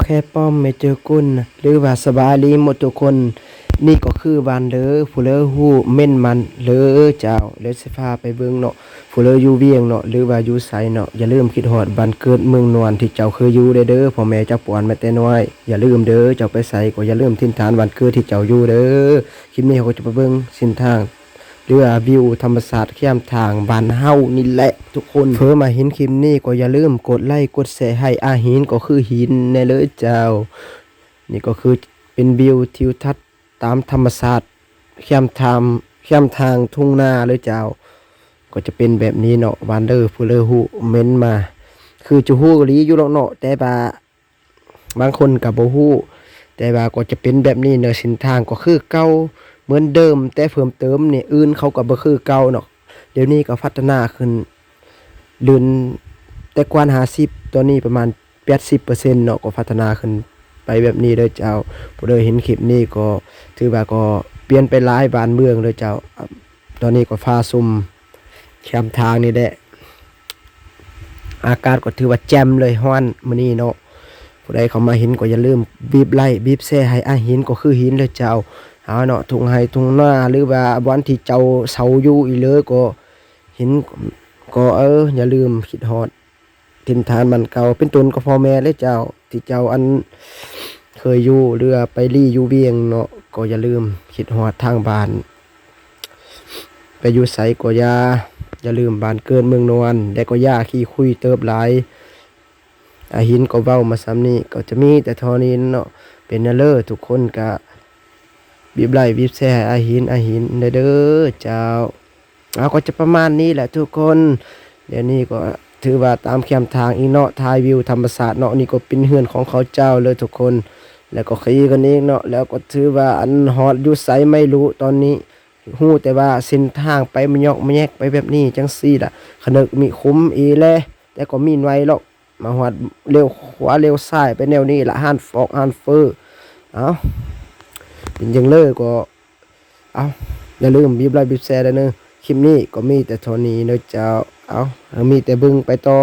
ແຄ່ປ້ອມ ແມ່ເຈີກຸນ ຫຼືວ່າສະບາຍດີໝົດທຸກຄົນ. ນີ້ກໍຄືບ້ານເດີ ຜູ້ເລີຮູ້ເມັ້ນມັນເລີເຈົ້າ. ແລ້ວຊິພາໄປເບິ່ງເນາະ ຜູ້ເລີຢູ່ວຽງເນາະ ຫຼືວ່າຢູ່ໃສເນາະ, ຢ່າລືມຄິດຮອດບ້ານເກີດເມືອງນວນທີ່ເຈົ້າເຄີຍຢູ່ເດີ ພໍ່ແມ່ເຈົ້າປ້ອນມາແຕ່ນ້ອຍ. ຢ່າລືມເດີ ເຈົ້າໄປໃສກໍຢ່າລືມຖິ່ນຖານບ້ານເກີດທີ່ເຈົ້າຢູ່ເດີ. ຄລິບນີ້ເຮົາກໍຈະໄປເບິ່ງເສັ້ນທາງ ຫຼືວ່າວິວທຳມະຊາດແຄມທາງບ້ານເຮົານີ້ແຫຼະທຸກຄົນ. ເຟີມາເຫັນຄລິບນີ້ກໍຢ່າລືມກົດໄລກົດແຊໃຫ້ອາຫີນກໍຄືຫີນແດ່ເລີເຈົ້າ. ນີ້ກໍຄືເປັນວິວທິວທັດຕາມທຳມະຊາດແຄມທາງ ແຄມທາງທົ່ງນາເລີເຈົ້າ. ກໍຈະເປັນແບບນີ້ເນາະ ບ້ານເດີ ຜູ້ເລີຮູ້ເມັ້ນມາ ຄືຈະຮູ້ອີ່ຫຼີຢູ່ດອກເນາະ ແຕ່ວ່າ ບາງຄົນກໍບໍ່ຮູ້ ແຕ່ວ່າກໍຈະເປັນແບບນີ້ເນາະ. ເສັ້ນທາງກໍຄືເກົ່າເໝືອນເດີມ ແຕ່ເພີ່ມເຕີມນີ້ ອື່ນເຂົາກໍບໍ່ຄືເກົ່າເນາະ. ດຽວນີ້ກໍພັດທະນາຂຶ້ນ ເດືອນ ແຕ່ກ່ອນຫ້າສິບ ຕອນນີ້ປະມານແປດສິບເປີເຊັນເນາະ ກໍພັດທະນາຂຶ້ນໄປແບບນີ້ເດີເຈົ້າ. ຜູ້ໃດເຫັນຄລິບນີ້ກໍຖືວ່າກໍປ່ຽນໄປຫຼາຍບ້ານເມືອງເດີເຈົ້າ. ຕອນນີ້ກໍພາຊົມແຄມທາງນີ້ແຫຼະ. ອາກາດກໍຖືວ່າແຈ່ມເລີຍ ຮ້ອນມື້ນີ້ເນາະ. ຜູ້ໃດເຂົ້າມາເຫັນກໍຢ່າລືມບີບໄລບີບແຊໃຫ້ອາຫີນກໍຄືຫີນເດີເຈົ້າ. ເອົາເນາະ ທົ່ງໄຮ່ທົ່ງນາ ຫຼືວ່າບ່ອນທີ່ເຈົ້າເຊົ່າຢູ່ອີ່ເລີກໍເຫັນ ກໍ ເອີ ຢ່າລືມຄິດຮອດຖິ່ນຖານບ້ານເກົ່າ ເປັນຕົ້ນກໍພໍ່ແມ່ເລີເຈົ້າ ທີ່ເຈົ້າອັນເຄີຍຢູ່ ຫຼືວ່າໄປລີ້ຢູ່ວຽງເນາະ ກໍຢ່າລືມຄິດຮອດທາງບ້ານ. ໄປຢູ່ໃສກໍຢ່າ ຢ່າລືມບ້ານເກີດເມືອງນວນ ແລະກໍຢ່າຂີ້ຄຸຍເຕີບຫຼາຍ. ອາຫີນກໍເວົ້າມາສ່ຳນີ້ ກໍຈະມີແຕ່ເທົ່ານີ້ເນາະ. ເປັນຫຍັງເລີ ທຸກຄົນກະບີບໄລບີບແຊໃຫ້ອາຫີນ ອາຫີນແດ່ເດີເຈົ້າ. ເອົາ ກໍຈະປະມານນີ້ແຫຼະທຸກຄົນ. ດຽວນີ້ກໍຖືວ່າຕາມແຄມທາງອີກເນາະ ຖ່າຍວິວທຳມະຊາດເນາະ. ນີ້ກໍເປັນເຮືອນຂອງເຂົາເຈົ້າເລີທຸກຄົນ ແລ້ວກໍຂີ່ກັນອີກເນາະ. ແລ້ວກໍຖືວ່າອັນຮອດຢູ່ໃສໄມ່ຮູ້ ຕອນນີ້ຮູ້ແຕ່ວ່າເສັ້ນທາງໄປມະຍອກມະແຍກໄປແບບນີ້ ຈັ່ງຊີ້ລະ ຂະເໜີກມີຂຸມເອແລ ແຕ່ກໍມີໜ້ອຍລອກ. ມາຮອດລ້ຽວຂວາລ້ຽວຊ້າຍໄປແນວນີ້ລະ ຮ້ານຟອກຮ້ານເຟີ. ເອົາ ເປັນຈັ່ງເລີກໍ ເອົາ ຢ່າລືມບີບໄລບີບແຊເດີເນີ. ຄລິບນີ້ກໍມີແຕ່ເທົ່ານີ້ເນີເຈົ້າ. ເອົາ ມີແຕ່ເບິ່ງໄປຕໍ່.